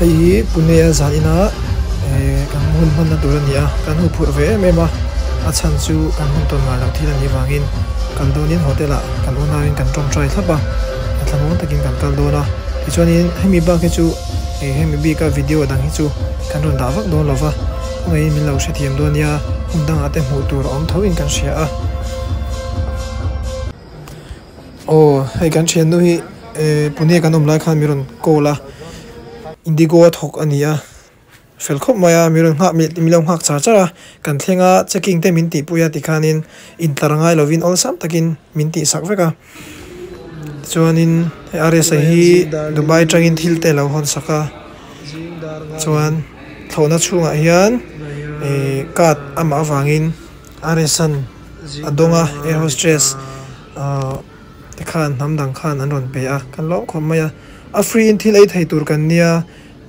Hei hi Pune a zan ina eh kan hun hmanna tur a ni a, kan hmu phurh ve em em a, a chhan chu kan hun tawn ngai loh thil a nih vangin kal dawnin hotel ah kan unauin kan tawngtai thlap a, a thlamuang takin kan kal dawn a, tichuanin hemi bak hi chu eh hemi bika video dang hi chu kan rawn dah vak dawn lo va, khawngaihin min lo hrethiam dawn nia, hmun dangah te hmuh tur a awm tho in kan hria a. Aw hei kan thiannu hi eh Pune kan awm lai khan min rawn call a Indigo a thawk a ni a fel khawp mai a min rawn nghak min lo nghak char char a kan thleng a checking te min tihpui a tikhanin intlar ngai lovin awlsam takin min tihsak vek a tichuanin hei Aresa hi Dubai atangin thil te a lo hawn sak a chuan thlawhna chhungah hian eh card amah avangin. Aresan a dawng a, air hostess te khan hnam dang khan an rawn pe a, kan lawm khawp mai a, a free in thil ei thei tur kan nia,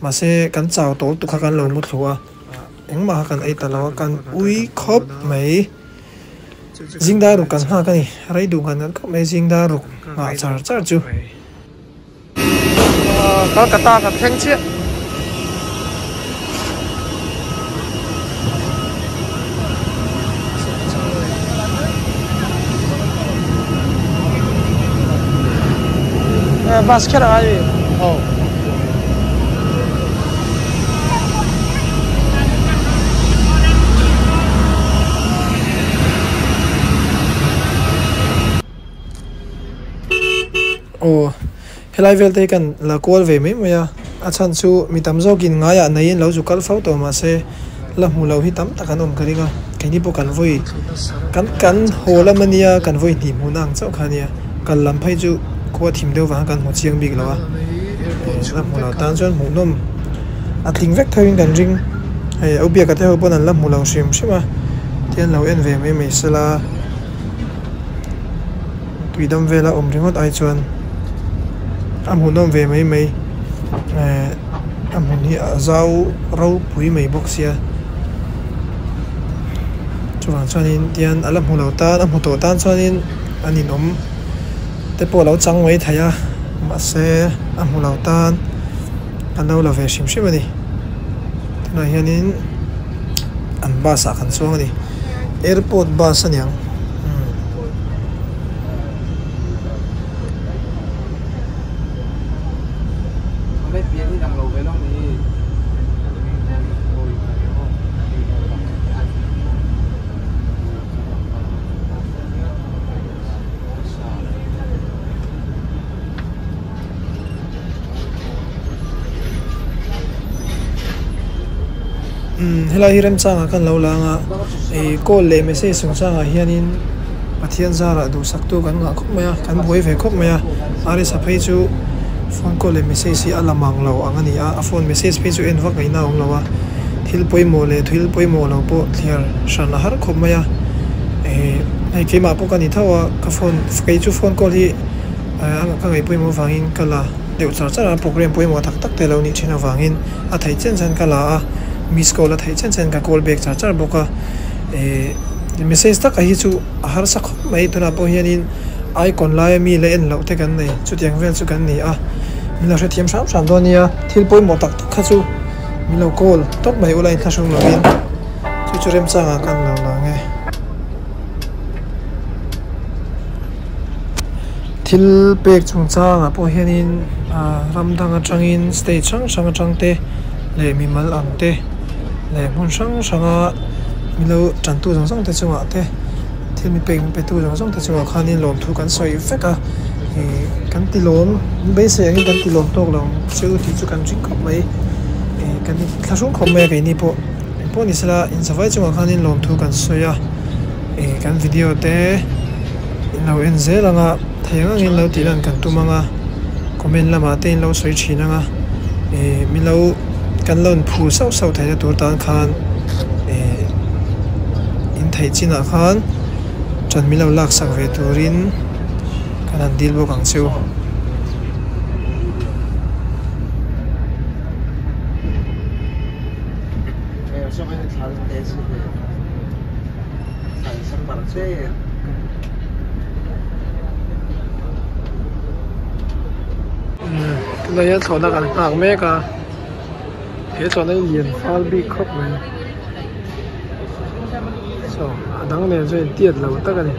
mahse kan chau tawl tuk kha kan lo mu thlu a, engmah kha kan ei ta lo a, kan ui khawp mai, zingdar ruk kan nghak a ni, rei duh ngan ngan khawp mai zingdar ruk nghah char char chu. Kolkata kan thleng chiah. Bus kher a ngai mi? Aw. Aw helai vel te hi kan la kual ve mai mai a a chhan chu mi tam zawkin ngaiah neiin lo zu kal fo tawh mahse la hmu lo hi tam tak an awm ka ring a keini pawh kan vawi kan kan haw lam ania kan vawi hnih hmuhna ang chauh kha ania kal lam phei chu khua thim deuh vang kan hmu chiang bik lo a la hmu lo tan chuan hmuhnawm a tling vek theuhin kan ring hei au biaka te ho pawn an la hmu lo hrim hrim a tihian lo en ve mai mai sela. Tui dam vela awm ringawt ai chuan a hmuhnawm ve mai mai eh a hmun hi a zau ropui mai bawk sia chuvang chuanin tihian a la hmu lo tan a hmu tawh tan chuanin a ninawm te pawh a lo chang mai thei a mahse a hmu lo tan a lo la ve hrim hrim a ni tunah hianin an bus ah kan chuang a ni airport bus a niang. Umm helai hi remchangah khan lo lang a ih call leh message chungchangah hianin Pathian zarah duhsaktu kan ngah khawp mai a kan buai ve khawp mai a Arisa phei chu phone call leh message hi a la mang lo ang a ni a a phone message phei chu en vak ngaihna a awm lo a thil pawimawh leh thil pawimawh lo pawh thliar hran a har khawp mai a ih hei keimah pawh ka ni tho a ka phone kei chu phone call hi. Ka ngaih pawimawh avangin ka la deuh char char a, program pawimawh tak tak te lo nih thin avangin a theih chen chen ka la a, miss call a theih chen chen ka call back char char bawk a, ih message taka hi chu a harsa khawp mai tunah pawh hianin icon laia mi la en loh te kan nei chutiang vel chu kan ni a, min lo hrethiam hram hram dawn nia, thil pawimawh tak tak kha chu min lo call tawp mai ula inthlahrung lovin chu chu remchangah kan lo lang e. Thil pek chungchangah pawh hianin ah ram dang atangin state hrang hrang atang te leh mimal ang te leh hmun hrang hranga milo tantu zawng zawng te chungah te thil mi pek pe tu zawng zawng te chungah khanin lawmthu kan sawi vek a ih kan ti lawm beisei angin kan ti lawm tawk lo chu tih chu kan ring khawp mai ih kan thlahrung khawp mai a keini pawh engpawh ni sela inzavai chungah khanin lawmthu kan sawi a. Ih kan video te in lo en zel ang a thei ang angin lo tih lan kan tum ang a comment lamah te in lo sawi thin ang a ih min lo kan lo inphur sauh sauh theihna tur tan khan ih in theih chinah khan ṭan min lo laksak ve turin kan han dil bawk ang che u. Tunah hian thlawhna kan nghak mek a. He chuan a lian fal bik khawp mai. Saw a dang nen chuan in tiat lo tak a ni.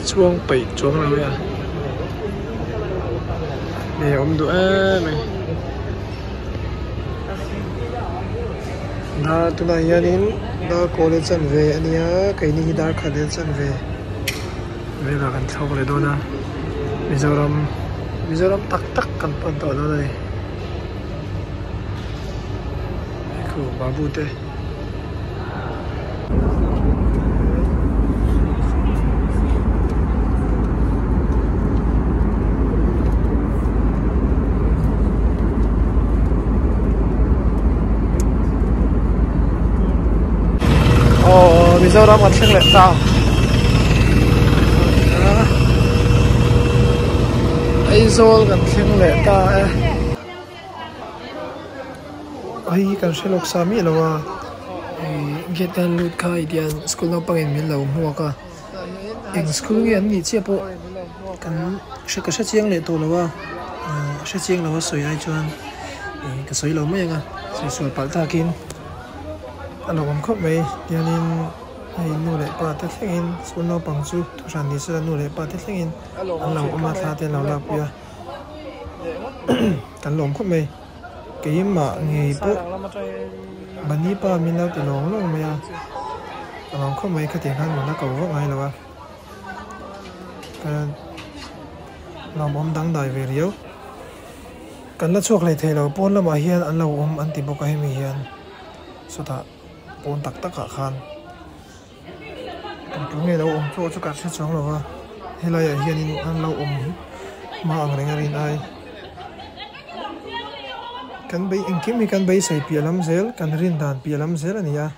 Chuang peih chuang lo e a. Nge awm duh em mai. Dar tunah hianin dar kawl hi chanve a nia keini hi dar khat leh chanve velah kan thlawk leh dawn a Mizoram Mizoram tak tak kan pan tawh dawn a ni khu babu te. Aw Mizoram kan thleng leh ta Aizawl kan thleng leh ta e hei hi kan hre lawk sa miah lo a gate a lut kha hei tiang school naupang in min lo hmuak a eng school nge an nih chiah pawh kan hre ka hre chiang leh tawh lo a hre chiang lo a sawi ai chuan ih ka sawi lo mai ang a sawi sual palh takin a lo awm khawp mai tiangin hei nu leh pa te thlengin school naupang chu thuhran ni sela nu leh pa te thlengin an lo awm a thla te an lo lakpui a kan lawm khawp mai. Keimah ngei pawh Bunny pa min lo ti lawng lawng mai a, a lawm khawp mai khatiang khan min la ko vak ngai lo a, ka lawmawm dangdai ve riau. Kan la chhuak hlei thei lo, pawn lamah hian an lo awm an ti bawk a hemi hian sawtah pawn tak takah khan eng tur nge lo awm pawh chu ka hre chuang lo va, helaiah hianin an lo awm hma ang reng a rin ai. Kan bei engkim hi kan beisei piah lam zel kan rin dan piah lam zel a ni a,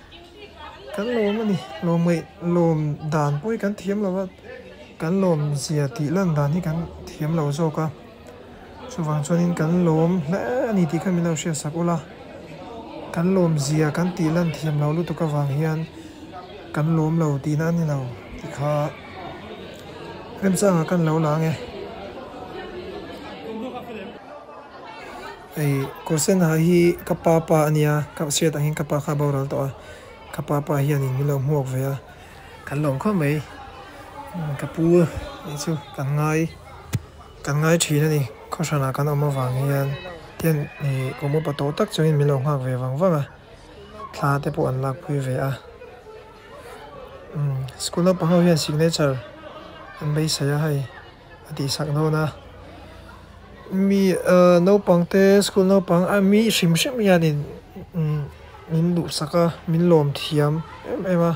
kan lawm a ni lawm ngaih lawm dan pawh hi kan thiam lo va, kan lawm zia tih lan dan hi kan thiam lo zawk a, chuvang chuanin kan lawm hle a ni tih kha min lo hriat sak ula, kan lawm zia kan tih lan thiam lo lutuk avang hian kan lawm lo tihna a ni lo ti kha. Remchangah kan lo la ang e. Hei kawr sen ha hi ka pa pa a nia, ka hriat ang hian ka pa kha a boral tawh a, ka pa pa hianin min lo hmuak ve a, kan lawm khawp mai. Ka pu tih chu kan ngai kan ngai thin a ni, khaw hranah kan awm avang hian tian ih kum upa tawh tak chungin min lo nghak ve vang vang a, thla te pawh an lakpui ve a. School naupang ho hian signature an beisei a hei a tihsak dawn a mi ah naupang te school naupang a mi hrim hrim hianin min duhsak a min lawm thiam em em a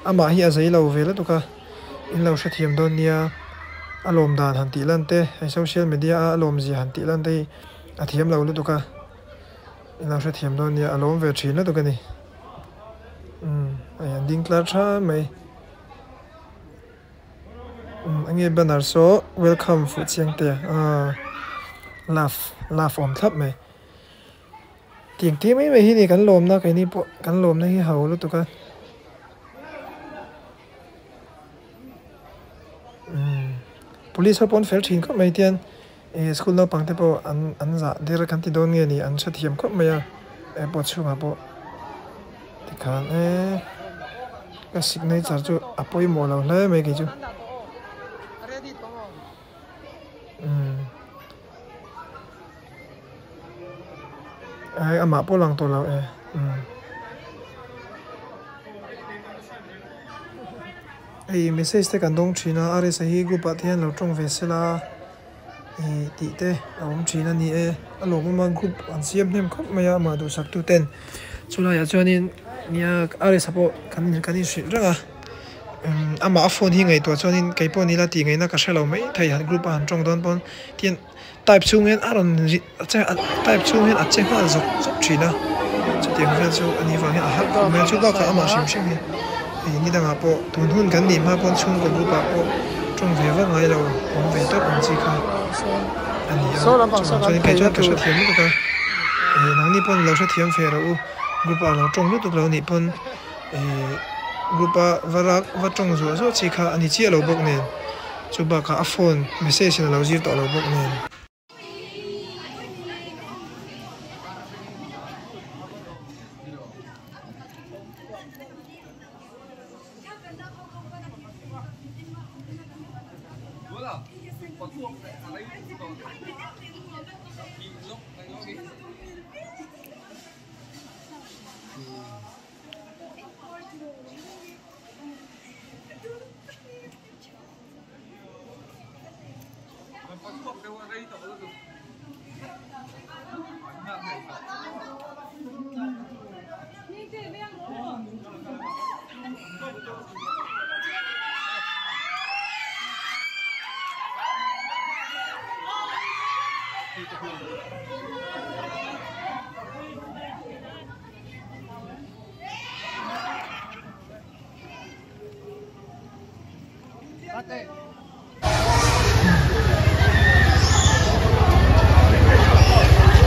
amah hi a zei lo ve lutuk a in lo hrethiam dawn nia a lawm dan han tih lan te hei social media a a lawm zia han tih lan te hi a thiam lo lutuk a in lo hrethiam dawn nia a lawm ve thin lutuk a ni. Umm hei an ding tlar tha mai umm enge banner saw welcome fuh chiang te aaa love love awm thlap mai tiang te mai mai hi ni kan lawmna keini pawh kan lawmna hi ho lutuk a umm police ho pawh an fel thin khawp mai tian. Ih school naupang te pawh an an zah der kan ti dawn nge ni an hrethiam khawp mai a airport chhungah pawh tikhan eee ka signature chu a pawimawh lo hle mai kei chu umm ai amah pawh lang tawh lo e umm. Hei message te kan dawng thin a RSA hi group ah te hian lo tawng ve sela ih tih te a awm thin a ni e a lawmawm a group an siam hnem khawp mai a amah duhsak tu ten chulaiah chuanin nia RSA pawh kan kan inhrilh reng a umm amah a phone hi ngaihtuah chuanin keipawh nila tih ngaihna ka hrelo mai thei han group a han tawng dawn pawn tian Type chhung hian a rawn ri a che type chhung hian a che nghal zawk zawk thin a chutiang vel chu a ni vang hian a harh khawp mai a chu bakah amah hrim hrim hi hei ni dangah pawh tun hun kan nih hma pawn chhungkaw group ah pawh tawng ve vak ngai lo awm ve tawp ang chi kha a ni a chuvang chuan kei chuan ka hrethiam lutuk a ih nangni pawn lo hrethiam fe rawh u group ah lo tawng lutuk lo nih pawn ih group a va rak va tawng zuah zuah chi kha a ni chiah lo bawk nen. Chu bakah a phone message in a lo zir tawh lo bawk nen.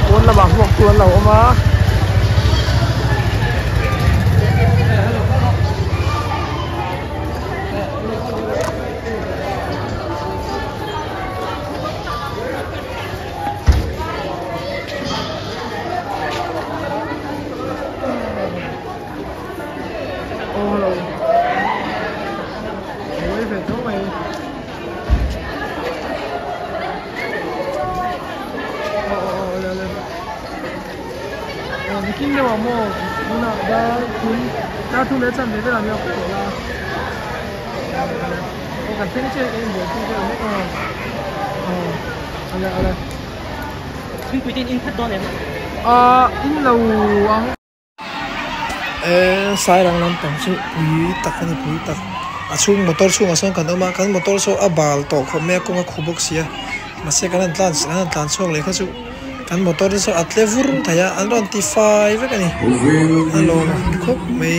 Pawn lamah hmuak tu an lo awm a. Aw hello buai ve tho mai aw aw aw le le aw nikin deuh ah maw tunah dar thum dar thum leh chan ve velah nia ka tawh la aw kan thleng chiah kan inbuaipui vel mek a aw ale ale Thingpui te in in khat dawn em? Ah in lo ang. Eee sairang lampang chu pui tak a ni pui tak a chhung motor chhungah sawn kan awm a kan motor saw a bal tawh khawp mai a kawng a khu bawk si a mahse kan han tlan kan han tlan chhuak leh kha chu kan motor te saw a tle vur thei a an rawn ti fai vek a ni a lawm khawp mai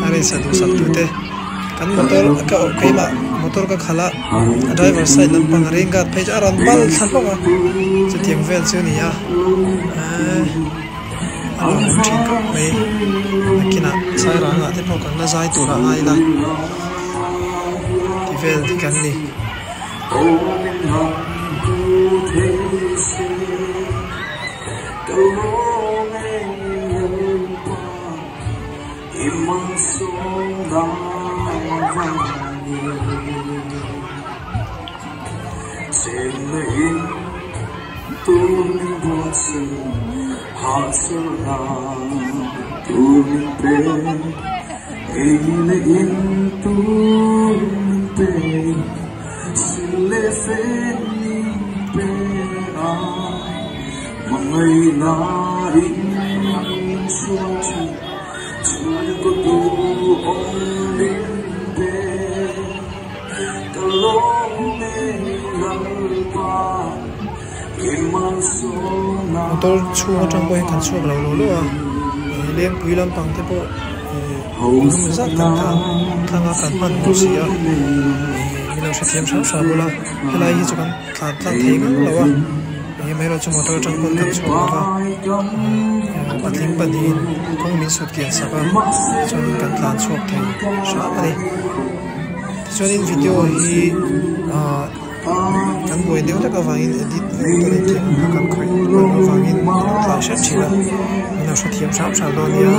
a resa duhsak tute kan motor ka keimah motor ka khalh a a driver side lampang a rain guard phei chu a rawn bal thla hlawk a chutiang vel chu a ni a eee. A lo awm thin khawp mai nakinah sairangah te pawh kan la zai tur a ngai ila ti vel dik an ni. Motor chhung atang pawh hian kan chhuak lo lo lo a ih lengpui lampang te pawh ih engemaw zat kan tlan tlang a kan hman bawk si a ih min lo hrethiam hram hram bawlh a helai hi chu kan tlan tlang thei ngang lo a eng chu motor atang pawn kan chhuak lo va patling pahnihin kawng min sut kian sak a chuanin kan tlan chhuak thei hram a ni tichuanin video hi ah kan buai deuh hlek avangin edit vel te leh thil ang kan khawih hman avangin a lo tlai hret thin a min lo hrethiam hram hram dawn nia.